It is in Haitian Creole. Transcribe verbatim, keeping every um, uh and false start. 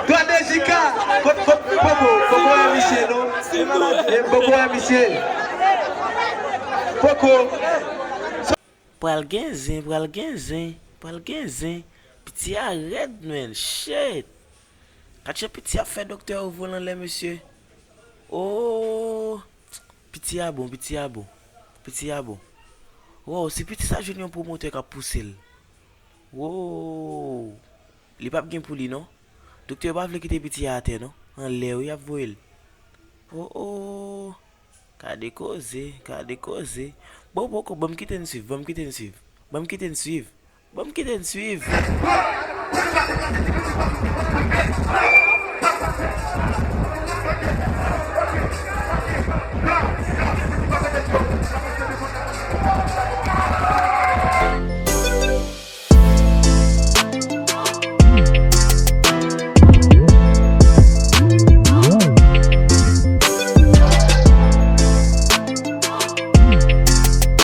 Gade Jika, kot, kot, poko, poko wè misye non. E poko wè misye. Poko. Pral gen zen, pral gen zen, pral gen zen. Piti a rèd, man, shit. Gad jan piti a fè doktè yo vole anlè, mesye. Oh, piti a bon, piti a bon, piti a bon. Wow, si piti sa jwenn yon pwomotè k ap pouse l. Wow. Li p ap gen pou li non. Doktè yo pa vle kite piti a atè non. Anlè wi y ap voye l. Oh oh. Gade koze, gade koze. Bon, bon, bon, ban m kite n swiv, ban m kite n swiv. Ban m kite n swiv. Ban m kite n swiv.